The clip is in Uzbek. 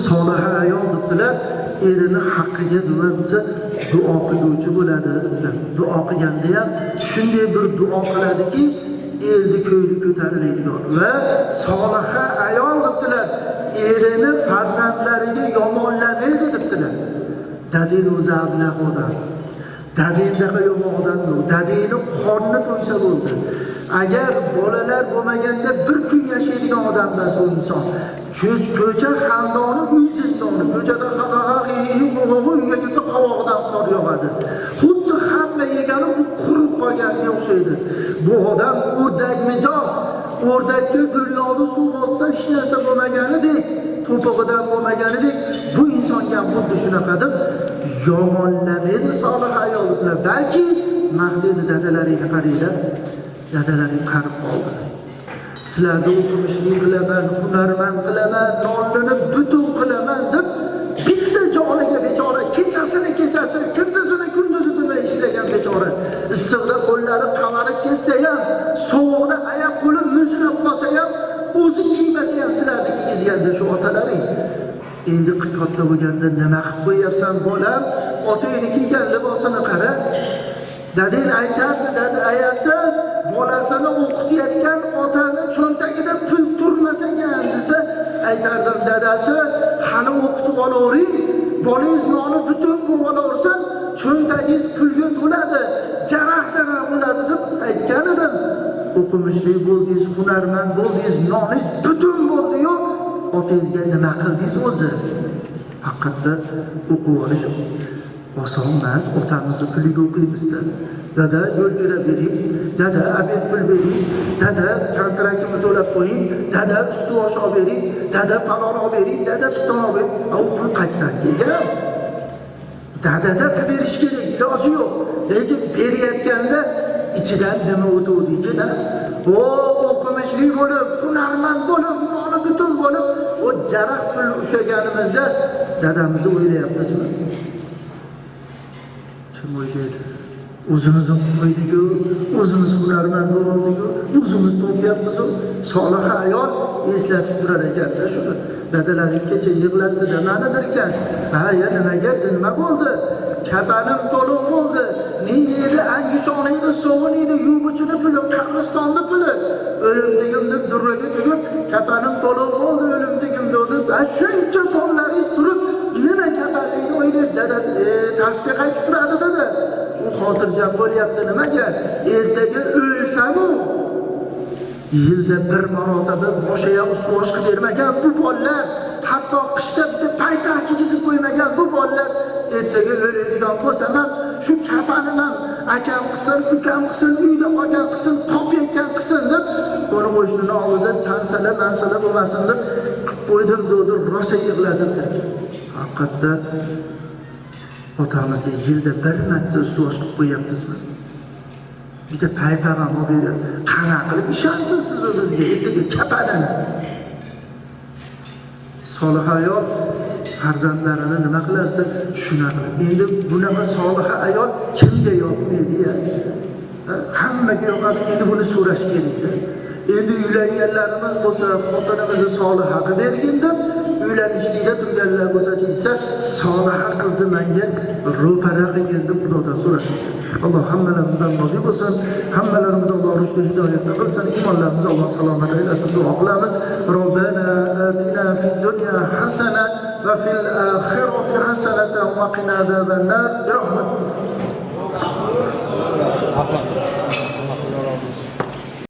Soliha ayol debdilar, erini haqqiga duo desa duo qiluvchi bo'ladi debdilar. Duo qilganda ham shunday bir duo qiladiki, erni ko'ngli ko'tariladigan. Va soliha ayol debdilar, erini farzandlariga yomonlamaydi debdilar. Dadang o'zi ablah odam. Dadangdaqa yomon odam yo'q. Dadangni qorni to'ysa bo'ldi. Agar bolalar bo'lmaganda bir kun yashaydigan odam emas bu inson. Ko'cha xandoni, uy zindoni. Ko'chada ha-ha-ha, hi-hi-hi, uyga kelsa qovog'idan qor yog'adi. Xuddi hamma yegani bu qurib qolganga o'xshaydi. Bu odam o'rdak mijoz. O'rdakka go'lyoni suv bossa hech narsa bo'lmaganidek, to'pig'idan bo'lmaganidek, bu insonga ham xuddi shunaqa deb yomonlamaydi solih ayol debdilar. Balki maqtaydi, dadalaringni qaranglar, dadalaring qarib qoldi. Sizlarni o'qimishli qilaman, hunarmand qilaman, nonini butun qilaman deb bitta joniga bechora kechasini kechasi, kunduzini kunduzi demay ishlagan bechora. Issiqda qo'llari qavarib ketsa ham, sovuqda oyoq qo'li muzlab qolsa ham, o'zi kiymasa ham sizlarni kiygizganda shu otalaring. Endi katta bo'lganda nima qilib qo'yapsan bolam? Otangni kiygan libosini qara. Dadang aytardi, dada ayasi bolasini o'qitayotgan otani cho'ntagida pul turmas ekan desa, aytardim dadasi, hali o'qitib olavering, bolangiz noni butun bo'lib olaversin, cho'ntagingiz pulga to'ladi, jaraq-jaraq bo'ladi deb aytgan edim. O'qimishli bo'ldingiz, hunarmand bo'ldingiz, noningiz butun bo'ldi-yu, otangizga nima qildingiz o'zi? Haqiqatda o'qib olish oson emas, otamizni puliga o'qiymiz-da. Dada yo'l kira bering, dada obed pul bering, dada kontraktimni to'lab qo'ying, dada usti-bosh olib bering, dada palon olib bering, dada piston olib bering. U pul qayerdan kelgan? Dadada qilib berish kerak, iloji yo'q. Lekin berayotganda ichidan nima o'tuvdiki-da? O o'qimishli bo'lib, hunarmand bo'lib, noni butun bo'lib, o jaraq pul ushlaganimizda dadamizni o'ylayapmizmi? Kim o'ylaydi? O'zimiz o'qiydik-ku, o'zimiz hunarmand bo'ldik-ku, o'zimiz topyapmiz-ku. Solih ayol eslatib turar ekanda shuni. Dadalaring kecha yig'latdi-da, manidir ekan. Ha, ya nimaga, nima bo'ldi? Kapanim to'liq bo'ldi. Nin edi, angishon edi, sovun edi, yuvguchini puli, qabristonni puli. O'limtigim deb durraga tugib, kapanim to'liq bo'ldi, o'limtigim dedi. Shuncha qo'llaringiz turib, nima kapanlikni o'ylaysiz? Dadasi, tasbih qaytib turadi dedi. U xotirjam bo'lyapti nimaga? Ertaga o'lsam-u yilda bir marotaba boshiga usti-bosh qilib bermagan bu bolalar, hatto qishda bitta paypoq kiygizib qo'ymagan bu bolalar ertaga o'ladigan bo'lsam ham shu kafanim ham akam qilsin, ukam qilsin, uyda qolgan qilsin, topayotgan qilsin deb uni qo'shnini oldida sansala mansala bo'lmasin deb qilib qo'ydim dedi, rosa yig'ladim derkan. Haqiqatda otamizga yilda bir marta usti-bosh qilib qo'yapmizmi? Bitta paypoq ham olib berib, qanaqa qilib ishonsin siz u bizga ertaga kapanini? Solih ayol farzandlarini nima qilarsa shuna qiladi. Endi bunaqa solih ayol kimga yoqmaydi-ya? Hammaga yoqadi. Endi buni so'rash kerak-da. Endi uylanganlarimiz bo'lsa, xotinimizni soliha qilib bergin deb, uylanishlikda turganlar bo'lsa desa, soliha qizni menga ro'para qilgin deb Xudodan so'rashimiz kerak. Alloh hammalarimizdan rozi bo'lsin, hammalarimizni Alloh rushd va hidoyatda qilsin, iymonlarimizni Alloh salomat aylasin, duo qilamiz. Robbana atina fid dunya hasana va fil oxirati hasanatan va qina azabannar. Bi rahmatik. Rahmat.